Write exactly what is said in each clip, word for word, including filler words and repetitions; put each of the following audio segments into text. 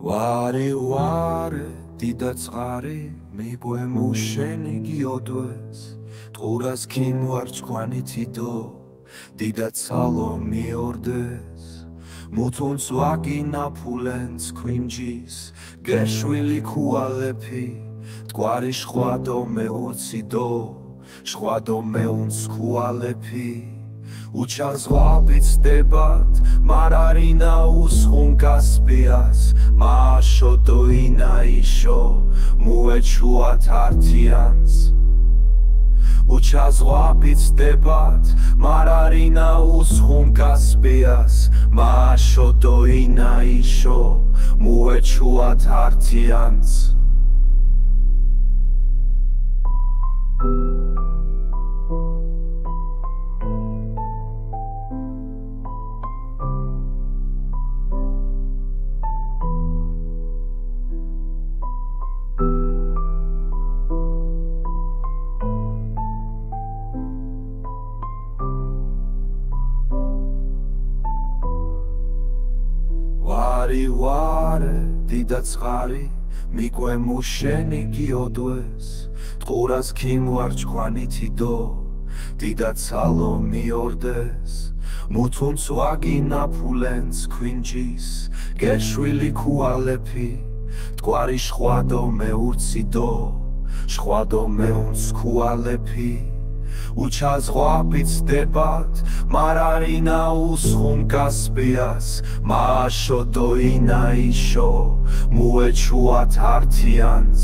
ვარი ვარი, დიდა ცხარი, მიკვე მუშენი გიოდვეს, ტყურას ქიმვარ ჩქვანითი დო, დიდა ცალო მიორდეს. მუთუნს ვაგინა ფულენს, ქვინჯის გეშვილი ქუალეფი, ტყვარი ხვადო მეურცი დო, ხვადო მეუნს ქუალეფი. უჩა ზღვა ბიცდებათ, მარარინა უსხუმ კასპიას, მაშო დოინა იშო, მუეჩუათ ართიანს. უჩა ზღვა ბიცდებათ, მარარინა უსხუმ კასპიას, მაშო დოინა იშო, მუეჩუათ ართიანს. ვარი ვარე, დიდა ცხარი, მიკვე მუშენი გიოდვეს, ტყურას ქიმვარ ჩქვანითი დო, დიდა ცალო მიორდეს. მუთუნს ვაგინა ფულენს, ქვინჯის გეშვილი ქუალეფი, ტყვარი ხვადო მეურცი დო, ხვადო მეუნს ქუალეფი. უჩა ზღვა ბიცდებათ, მარარინა უსხუმ კასპიას, მაშო დოინა იშო, მუეჩუათ ართიანს.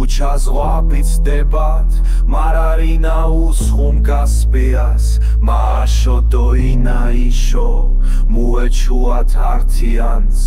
უჩა ზღვა ბიცდებათ, მარარინა უსხუმ კასპიას, მაშო დოინა იშო, მუეჩუათ ართიანს.